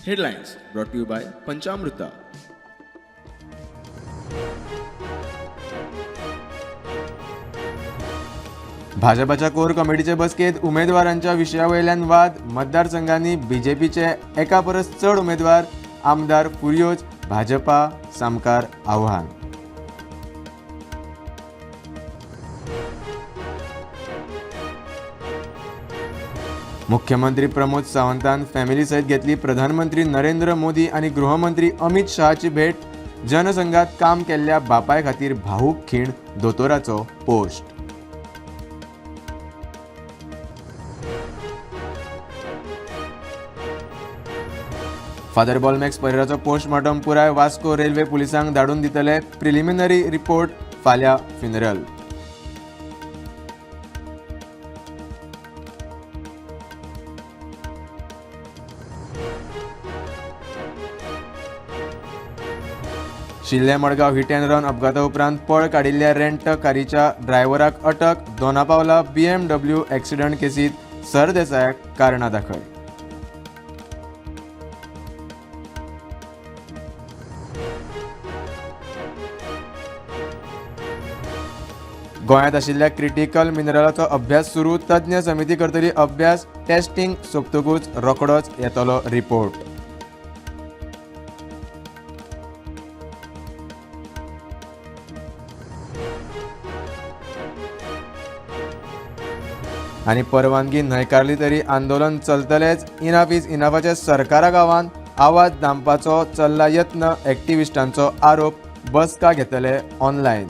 Headlines brought to you by Panchamruta. भाजपाच्या कोर कमिटीचे बसकेत उमेदवारांच्या विशया वयल्यान वाद. मतदारसंघांनी बीजेपीचे एका परस चड उमेदवार. आमदार फुर्योज भाजपा सामकार आव्हान. मुख्यमंत्री प्रमोद सावंतान फॅमिली सयत घेतली प्रधानमंत्री नरेंद्र मोदी आनी गृहमंत्री अमित शहाची भेट. जनसंघात काम केल्ल्या बापाय खातीर भावूक खीण. दोतोराचो पोस्ट. फादर बॉलमॅक्स परेराचो पोस्टमार्टम पुराय. वास्को रेल्वे पुलिसांक धाडून दितले प्रिलिमिनरी रिपोर्ट. फाल्यां funeral. Shillem Madgaon hit and run अपघाता उपरांत पळ काडिल्ल्या रेंट कारीच्या ड्रायव्हराक अटक. दोनापावला BMW accident केसीत सरदेसायाक कारणां दाखय. गोंयांत आशिल्ल्या क्रिटिकल मिनरलाचो अभ्यास सुरू. तज्ञ समिती करतली अभ्यास. टेस्टिंग सोंपतकूच रोखडोच येतलो रिपोर्ट. आनी परवानगी न्हयकारली तरी आंदोलन चलतलेच. इनाफ is इनाफाचे सरकारा गांवान आवाज दामपाचो चल्ला यत्न. एक्टिविस्टांचो आरोप. बसका घेतले ऑनलायन.